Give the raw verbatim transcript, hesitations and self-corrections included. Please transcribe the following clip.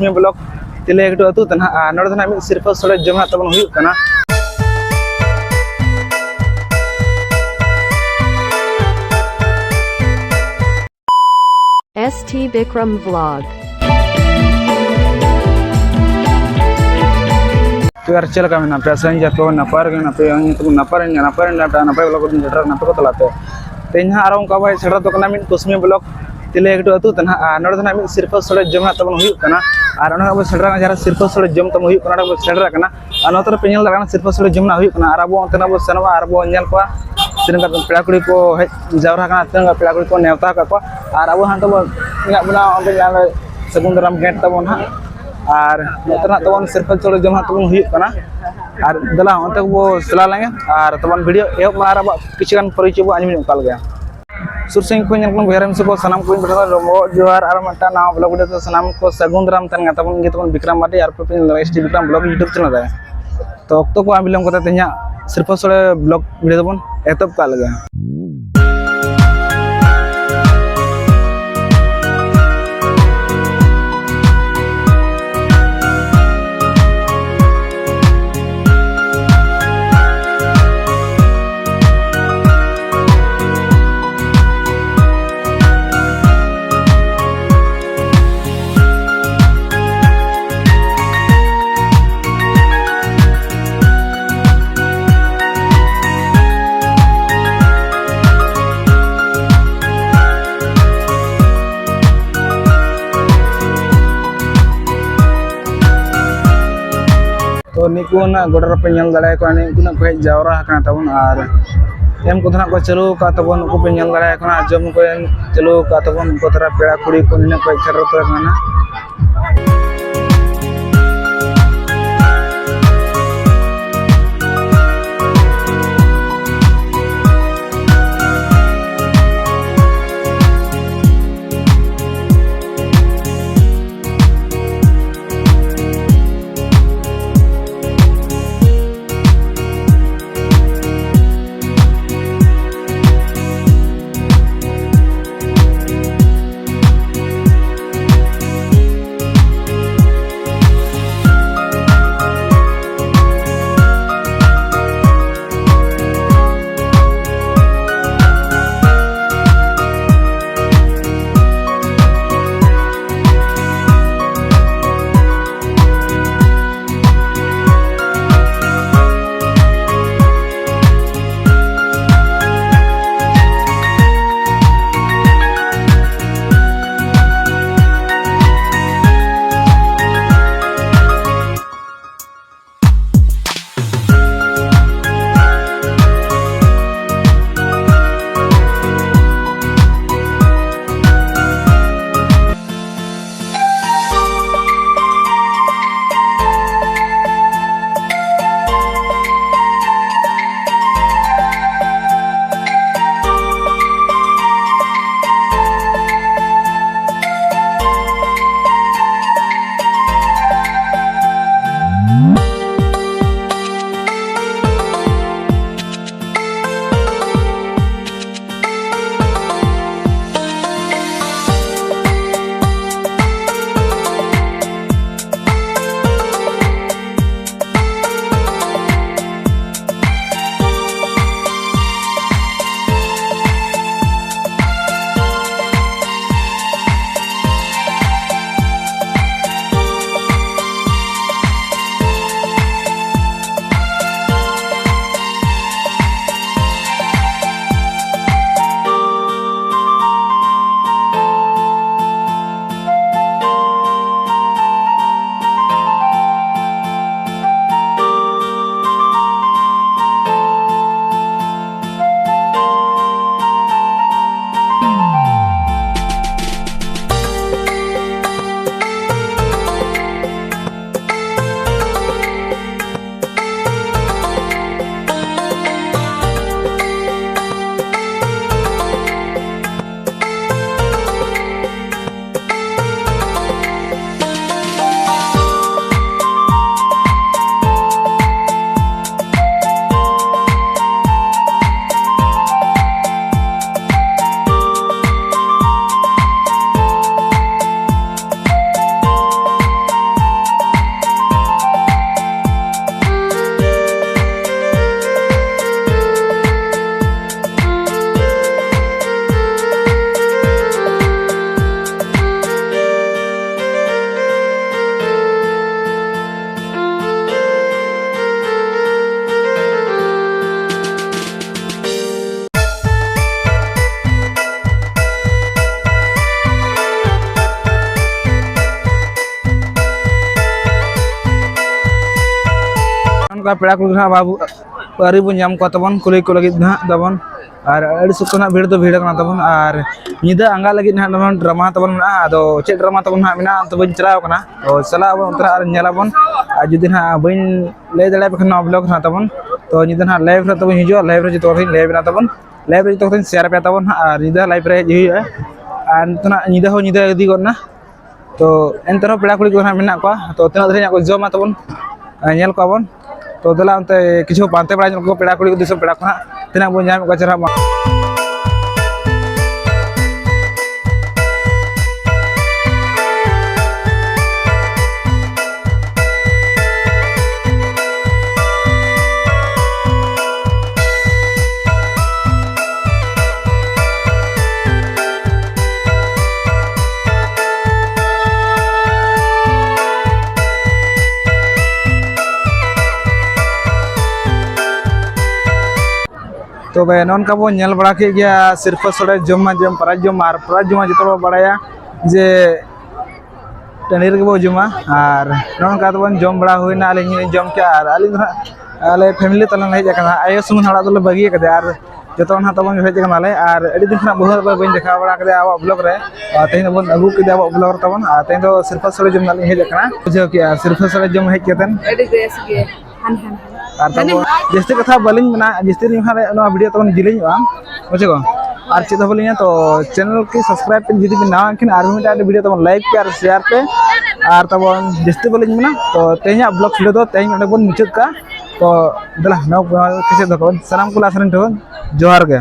ᱢᱤᱫ ᱵᱞᱚᱠ ᱛᱤᱞᱟᱹᱭᱟᱹ ᱜᱷᱟᱹᱴᱩ ᱟᱹᱛᱩ ᱛᱮ ᱱᱟᱦᱟᱜ᱾ ᱟᱨ ᱱᱚᱰᱮ ᱫᱚ ᱱᱟᱦᱟᱜ ᱢᱤᱫ ᱥᱤᱨᱯᱟᱹ ᱥᱚᱲᱮ ᱡᱚᱢ ᱱᱟᱦᱟᱜ ᱛᱟᱵᱚᱱ ᱦᱩᱭᱩᱜ ᱠᱟᱱᱟ᱾ S T Bikram Vlog. ᱛᱚ ᱭᱟᱨ, ᱪᱮᱫ ᱞᱮᱠᱟ ᱢᱮᱱᱟᱜ ᱯᱮᱭᱟ? ᱥᱮ ᱡᱚᱛᱚ ᱱᱟᱯᱟᱭ ᱨᱮᱜᱮ ᱢᱮᱱᱟᱜ ᱯᱮᱭᱟ? ᱤᱧ ᱦᱚᱸ ᱱᱟᱯᱟᱭ ᱨᱮ ᱢᱮᱱᱟᱜᱼᱟ, ᱱᱟᱯᱟᱭ ᱵᱞᱚᱜ ᱨᱮᱧ ᱥᱮᱴᱮᱨ ᱱᱟᱯᱟᱭ ᱠᱚ ᱛᱟᱞᱟᱛᱮ᱾ ᱛᱮᱦᱮᱧ ᱦᱟᱸᱜ ᱟᱨᱚ ᱚᱱᱠᱟ ᱵᱷᱟᱭ ᱥᱮᱴᱮᱨ ᱛᱚ ᱠᱟᱱᱟ ᱢᱤᱫ ᱠᱩᱥᱢᱤ ᱵᱞᱚᱠ ᱛᱤᱞᱟᱹᱭᱟᱹ ᱜᱷᱟᱹᱴᱩ ᱟᱹᱛᱩ ᱛᱮ ᱱᱟᱦᱟᱜ᱾ ᱟᱨ ᱱᱚᱰᱮ ᱫᱚ ᱱᱟᱦᱟᱜ ᱢᱤᱫ ᱥᱤᱨᱯᱟᱹ ᱥᱚᱲᱮ ᱡᱚᱢ ᱱᱟᱦᱟᱜ ᱛᱟᱵᱚᱱ ᱦᱩᱭᱩᱜ ᱠᱟᱱᱟ᱾ ᱟᱨ ᱚᱸᱰᱮ ᱟᱵᱚ ᱥᱮᱴᱮᱨ ᱟᱠᱟᱱᱟ, ᱡᱟᱦᱟᱸ ᱨᱮ ᱥᱤᱨᱯᱟᱹ ᱥᱚᱲᱮ ᱡᱚᱢ ᱛᱟᱵᱚᱱ ᱦᱩᱭᱩᱜ ᱠᱟᱱᱟ, ᱚᱸᱰᱮ ᱵᱚᱱ ᱥᱮᱴᱮᱨ ᱟᱠᱟᱱᱟ᱾ ᱟᱨ ᱱᱚᱛᱮ ᱨᱮᱯᱮ ᱧᱮᱞ ᱫᱟᱲᱮᱭᱟᱜ ᱠᱟᱱᱟ, ᱥᱤᱨᱯᱟᱹ ᱥᱚᱲᱮ ᱡᱚᱢ ᱱᱟᱦᱟᱜ ᱦᱩᱭᱩᱜ ᱠᱟᱱᱟ᱾ ᱟᱨ ᱟᱵᱚ ᱚᱱᱛᱮ ᱱᱟᱜ ᱵᱚ ᱥᱮᱱᱚᱜᱼᱟ, ᱟᱨ ᱵᱚ ᱧᱮᱞ ᱠᱚᱣᱟ ᱛᱤᱱᱟᱹᱜ ᱜᱟᱱ ᱯᱮᱲᱟ ᱠᱩᱲᱤ ᱠᱚ ᱦᱮᱡ ᱡᱟᱣᱨᱟ ᱟᱠᱟᱱᱟ, ᱛᱤᱱᱟᱹᱜ ᱜᱟᱱ ᱯᱮᱲᱟ ᱠᱩᱲᱤ ᱠᱚ ᱱᱮᱣᱛᱟ ᱟᱠᱟᱫ ᱠᱚᱣᱟ᱾ ᱟᱨ ᱟᱵᱚ ᱦᱟᱸᱜ ᱛᱟᱵᱚᱱ ᱢᱮᱱᱟᱜ ᱵᱚᱱᱟ ᱚᱸᱰᱮ ᱧᱮᱞ ᱥᱟᱹᱜᱩᱱ ᱫᱟᱨᱟᱢ ᱜᱮᱴ ᱛᱟᱵᱚᱱ ᱦᱟᱸᱜ᱾ ᱟᱨ ᱱᱚᱛᱮ ᱱᱟᱦᱟᱜ ᱛᱟᱵᱚᱱ ᱥᱤᱨᱯᱟᱹ ᱥᱚᱲᱮ ᱡᱚᱢ ᱦᱟᱸᱜ ᱛᱟᱵᱚᱱ ᱦᱩᱭᱩᱜ ᱠᱟᱱᱟ᱾ ᱟᱨ ᱫᱮᱞᱟ ᱚᱱᱛᱮ ᱵᱚ ᱪᱟᱞᱟᱣ ᱞᱮᱱ ᱜᱮ, ᱟᱨ ᱛᱟᱵᱚᱱ ᱵᱷᱤᱰᱤᱭᱳ ᱮᱦᱚᱵ ᱢᱟ, ᱟᱨ ᱟᱵᱚᱣᱟᱜ ᱠᱤᱪᱷᱩ ᱜᱟᱱ ᱯᱚᱨᱤᱪᱚᱭ ᱵᱚ ᱟᱸᱡᱚᱢ ᱧᱚᱜ ᱠᱟᱜ ᱞᱮᱜᱮ᱾ ᱥᱩᱨ ᱥᱟᱺᱜᱤᱧ ᱠᱷᱚᱱ ᱧᱮᱞ ᱠᱟᱱ ᱵᱚᱭᱦᱟ ᱨᱮᱱ ᱥᱮ ᱠᱚ ᱥᱟᱱᱟᱢ ᱠᱚᱧ ᱯᱟᱥᱱᱟᱣ ᱫᱟ ᱰᱚᱵᱚᱜ ᱡᱚᱦᱟᱨ, ᱟᱨ ᱢᱤᱫᱴᱟᱝ ᱱᱟᱣᱟ ᱵᱞᱚᱜ ᱵᱷᱤᱰᱤᱭᱳ ᱛᱮ ᱥᱟᱱᱟᱢ ᱠᱚ ᱥᱟᱹᱜᱩᱱ ᱫᱟᱨᱟᱢ ᱛᱟᱦᱮᱱ ᱠᱟᱱ ᱛᱟᱵᱚᱱ ᱜᱮ ᱛᱟᱵᱚᱱ ᱵᱤᱠᱨᱚᱢ ᱢᱟᱨᱰᱤ ᱟᱨ ᱯᱮ ᱯᱮ ᱧᱮᱞ ᱫᱟᱲᱮᱭᱟᱜᱼᱟ S T Bikram blog YouTube channel ᱨᱮ᱾ ᱛᱚ ᱚᱠᱛᱚ ᱠᱚ ᱵᱟᱝ ᱵᱤᱞᱚᱢ ᱠᱟᱛᱮ ᱛᱮᱦᱮᱧᱟᱜ ᱥᱤᱨᱯᱟᱹ ᱥᱚᱲᱮ ᱵᱞᱚᱜ ᱵᱷᱤᱰᱤᱭᱳ ᱫᱚᱵᱚᱱ ᱮᱛᱚᱦᱚᱵ ᱠᱟᱜ ᱞᱮᱜᱮ᱾ ᱛᱚ ᱱᱤᱠᱩ ᱱᱟᱜ ᱜᱚᱰᱟ ᱨᱮᱯᱮ ᱧᱮᱞ ᱫᱟᱲᱮᱭᱟᱠᱚ ᱠᱟᱱᱟ, ᱱᱤᱠᱩ ᱱᱟᱜ ᱠᱚ ᱦᱮᱡ ᱡᱟᱣᱨᱟ ᱟᱠᱟᱱᱟ ᱛᱟᱵᱚᱱ, ᱟᱨ ᱮᱢ ᱠᱚᱫᱚ ᱱᱟᱜ ᱠᱚ ᱪᱟᱹᱞᱩ ᱟᱠᱟᱫ ᱛᱟᱵᱚᱱ, ᱩᱱᱠᱩ ᱯᱮ ᱧᱮᱞ ᱫᱟᱲᱮᱭᱟᱠᱚ ᱠᱟᱱᱟ, ᱡᱚᱢ ᱠᱚ ᱮᱢ ᱪᱟᱹᱞᱩ ᱟᱠᱟᱫ ᱛᱟᱵᱚᱱ, ᱩᱱᱠᱩ ᱛᱟᱨᱟ ᱯᱮᱲᱟ ᱠᱩᱲᱤ ᱠᱚ ᱱᱤᱱᱟᱹᱜ ᱠᱚ ᱦᱮᱡ ᱥᱮᱴᱮᱨ ᱩᱛᱟᱹᱨ ᱟᱠᱟᱱᱟ᱾ ᱯᱮᱲᱟ ᱠᱚ ᱱᱟᱦᱟᱜ ᱵᱟᱵᱩ ᱟᱹᱣᱨᱤ ᱵᱚᱱ ᱧᱟᱢ ᱠᱚᱣᱟ ᱛᱟᱵᱚᱱ, ᱠᱩᱞᱤ ᱠᱚ ᱞᱟᱹᱜᱤᱫ ᱱᱟᱦᱟᱜ ᱛᱟᱵᱚᱱ᱾ ᱟᱨ ᱟᱹᱰᱤ ᱥᱚᱠᱛᱚ ᱱᱟᱦᱟᱜ ᱵᱷᱤᱲ ᱫᱚ ᱵᱷᱤᱲ ᱠᱟᱱᱟ ᱛᱟᱵᱚᱱ᱾ ᱟᱨ ᱧᱤᱫᱟᱹ ᱟᱸᱜᱟ ᱞᱟᱹᱜᱤᱫ ᱱᱟᱦᱟᱜ ᱱᱚᱣᱟ ᱰᱨᱟᱢᱟ ᱛᱟᱵᱚᱱ ᱢᱮᱱᱟᱜᱼᱟ᱾ ᱟᱫᱚ ᱪᱮᱫ ᱰᱨᱟᱢᱟ ᱛᱟᱵᱚᱱ ᱱᱟᱦᱟᱜ ᱢᱮᱱᱟᱜᱼᱟ, ᱚᱱᱛᱮ ᱵᱟᱹᱧ ᱪᱟᱞᱟᱣ ᱠᱟᱱᱟ᱾ ᱛᱚ ᱪᱟᱞᱟᱜ ᱟᱵᱚᱱ ᱚᱱᱛᱮ ᱨᱮ ᱟᱨ ᱧᱮᱞᱟᱵᱚᱱ᱾ ᱟᱨ ᱡᱩᱫᱤ ᱱᱟᱦᱟᱜ ᱵᱟᱹᱧ ᱞᱟᱹᱭ ᱫᱟᱲᱮᱭᱟᱯᱮ ᱠᱷᱟᱱ ᱱᱚᱣᱟ ᱵᱞᱚᱜ ᱨᱮ ᱱᱟᱦᱟᱜ ᱛᱟᱵᱚᱱ, ᱛᱚ ᱧᱤᱫᱟᱹ ᱱᱟᱦᱟᱜ ᱞᱟᱭᱤᱵᱷ ᱨᱮ ᱛᱟᱵᱚᱱ ᱦᱤᱡᱩᱜᱼᱟ, ᱞᱟᱭᱤᱵᱷ ᱨᱮ ᱡᱚᱛᱚ ᱦᱚᱲ ᱴᱷᱮᱱ ᱞᱟᱹᱭ ᱟᱵᱮᱱᱟ ᱛᱟᱵᱚᱱ, ᱞᱟᱭᱤᱵᱷ ᱨᱮ ᱡᱚᱛᱚ ᱦᱚᱲ ᱴᱷᱮᱱ ᱥᱮᱭᱟᱨ ᱟᱯᱮᱭᱟ ᱛᱟᱵᱚᱱ ᱦᱟᱸᱜ᱾ ᱟᱨ ᱧᱤᱫᱟᱹ ᱞᱟᱭᱤᱵᱷ ᱨᱮ ᱦᱮᱡ ᱦᱩᱭᱩᱜᱼᱟ᱾ ᱟᱨ ᱱᱤᱛᱚᱜ ᱱᱟᱦᱟᱜ ᱧᱤᱫᱟᱹ ᱦᱚᱸ ᱧᱤᱫᱟᱹ ᱤᱫᱤ ᱜᱚᱫ ᱮᱱᱟ᱾ ᱛᱚ ᱮᱱᱛᱮ ᱨᱮᱦᱚᱸ ᱯᱮᱲᱟ ᱠᱩᱲᱤ ᱠᱚ ᱱᱟᱦᱟᱜ ᱢᱮᱱᱟᱜ ᱠᱚᱣᱟ, ᱛᱚ ᱛᱤᱱᱟᱹᱜ ᱫᱷᱟᱹᱨᱤᱡ ᱦᱟᱸᱜ ᱠᱚ ᱡᱚᱢᱟ ᱛᱟᱵᱚᱱ, ᱧᱮᱞ ᱠᱚᱣᱟ ᱵᱚᱱ᱾ ᱛᱚ ᱫᱮᱞᱟ ᱚᱱᱛᱮ ᱠᱤᱪᱷᱩ ᱯᱟᱱᱛᱮ ᱵᱟᱲᱟ ᱧᱚᱜ ᱠᱚ ᱯᱮᱲᱟ ᱠᱩᱲᱤ ᱠᱚ, ᱫᱤᱥᱚᱢ ᱯᱮᱲᱟ ᱠᱚ ᱦᱟᱸᱜ ᱛᱤᱱᱟᱹᱜ ᱵᱚᱱ ᱧᱟᱢᱮᱫ ᱠᱚᱣᱟ ᱪᱮᱦᱨᱟ ᱢᱟ᱾ ᱛᱚᱵᱮ ᱱᱚᱜᱼᱚ ᱱᱚᱝᱠᱟ ᱵᱚᱱ ᱧᱮᱞ ᱵᱟᱲᱟ ᱠᱮᱫ ᱜᱮᱭᱟ, ᱥᱤᱨᱯᱟᱹ ᱥᱚᱲᱮ ᱡᱚᱢ ᱢᱟ ᱡᱚᱢ, ᱯᱨᱟᱭᱤᱡᱽ ᱡᱚᱢ ᱢᱟ, ᱟᱨ ᱯᱨᱟᱭᱤᱡᱽ ᱡᱚᱢ ᱢᱟ ᱡᱚᱛᱚ ᱦᱚᱲ ᱵᱚᱱ ᱵᱟᱲᱟᱭᱟ ᱡᱮ ᱴᱟᱺᱰᱤ ᱨᱮᱜᱮ ᱵᱚᱱ ᱡᱚᱢᱟ᱾ ᱟᱨ ᱱᱚᱜᱼᱚ ᱱᱚᱝᱠᱟ ᱛᱮᱵᱚᱱ ᱡᱚᱢ ᱵᱟᱲᱟ ᱦᱩᱭᱱᱟ, ᱟᱹᱞᱤᱧ ᱦᱚᱸᱞᱤᱧ ᱡᱚᱢ ᱠᱮᱜᱼᱟ᱾ ᱟᱨ ᱟᱹᱞᱤᱧ ᱫᱚ ᱦᱟᱸᱜ ᱟᱞᱮ ᱯᱷᱮᱢᱮᱞᱤ ᱛᱟᱞᱟ ᱞᱮ ᱦᱮᱡ ᱟᱠᱟᱱᱟ, ᱟᱭᱳ ᱥᱩᱢᱩᱝ ᱚᱲᱟᱜ ᱫᱚᱞᱮ ᱵᱟᱹᱜᱤ ᱟᱠᱟᱫᱮᱭᱟ᱾ ᱟᱨ ᱡᱚᱛᱚ ᱦᱚᱲ ᱱᱟᱦᱟᱜ ᱛᱟᱵᱚᱱ ᱦᱮᱡ ᱟᱠᱟᱱᱟᱞᱮ, ᱟᱨ ᱟᱹᱰᱤ ᱫᱤᱱ ᱠᱷᱚᱱᱟᱜ ᱵᱟᱹᱦᱩ ᱫᱚ ᱵᱟᱹᱧ ᱫᱮᱠᱷᱟᱣ ᱵᱟᱲᱟ ᱠᱮᱫᱮᱭᱟ ᱟᱵᱚᱣᱟᱜ ᱵᱞᱚᱜ ᱨᱮ᱾ ᱟᱨ ᱛᱮᱦᱮᱧ ᱫᱚᱵᱚᱱ ᱟᱹᱜᱩ ᱠᱮᱫᱮᱭᱟ ᱟᱵᱚᱣᱟᱜ ᱵᱞᱚᱜ ᱨᱮ ᱛᱟᱵᱚᱱ, ᱟᱨ ᱛᱮᱦᱮᱧ ᱫᱚ ᱥᱤᱨᱯᱟᱹ ᱥᱳᱲᱮ ᱡᱚᱢ ᱨᱮᱱᱟᱜ ᱞᱤᱧ ᱦᱮᱡ ᱟᱠᱟᱱᱟ, ᱵᱩᱡᱷᱟᱹᱣ ᱠᱮᱜᱼᱟ, ᱥᱤᱨᱯᱟᱹ ᱥᱳᱲᱮ ᱡᱚᱢ ᱦᱮᱡ ᱠᱟᱛᱮᱫ᱾ ᱟᱹᱰᱤ ᱵᱮᱥ ᱜᱮ᱾ ᱦᱟᱱ ᱦᱟᱱ ᱦᱟᱱ᱾ ᱟᱨ ᱛᱟᱵᱚᱱ ᱡᱟᱹᱥᱛᱤ ᱠᱟᱛᱷᱟ ᱵᱟᱹᱞᱤᱧ ᱢᱮᱱᱟ, ᱡᱟᱹᱥᱛᱤ ᱞᱤᱧ ᱠᱷᱟᱱ ᱱᱚᱣᱟ ᱵᱷᱤᱰᱤᱭᱳ ᱛᱟᱵᱚᱱ ᱡᱤᱞᱤᱧᱚᱜᱼᱟ, ᱵᱩᱡᱷᱟᱹᱣ ᱠᱚ᱾ ᱟᱨ ᱪᱮᱫ ᱦᱚᱸ ᱵᱟᱹᱞᱤᱧᱟ, ᱛᱚ ᱪᱮᱱᱮᱞ ᱠᱤ ᱥᱟᱵᱥᱠᱨᱟᱭᱤᱵ ᱯᱮ ᱡᱩᱫᱤ ᱵᱤᱱ ᱱᱟᱣᱟ ᱠᱷᱟᱱ, ᱟᱨ ᱢᱤᱫᱴᱟᱝ ᱵᱷᱤᱰᱤᱭᱳ ᱛᱟᱵᱚᱱ ᱞᱟᱭᱤᱠ ᱯᱮ ᱟᱨ ᱥᱮᱭᱟᱨ ᱯᱮ᱾ ᱟᱨ ᱛᱟᱵᱚᱱ ᱡᱟᱹᱥᱛᱤ ᱵᱟᱹᱞᱤᱧ ᱢᱮᱱᱟ, ᱛᱚ ᱛᱮᱦᱮᱧᱟᱜ ᱵᱞᱚᱜ ᱵᱷᱤᱰᱤᱭᱳ ᱫᱚ ᱛᱮᱦᱮᱧ ᱚᱸᱰᱮ ᱵᱚᱱ ᱢᱩᱪᱟᱹᱫ ᱠᱟᱜᱼᱟ᱾ ᱛᱚ ᱫᱮᱞᱟ ᱱᱚᱣᱟ ᱠᱤᱪᱷᱩ ᱫᱚ ᱥᱟᱱᱟᱢ ᱠᱚ ᱞᱟᱥ ᱨᱮᱱ ᱴᱷᱮᱱ ᱡᱚᱦᱟᱨ ᱜᱮ᱾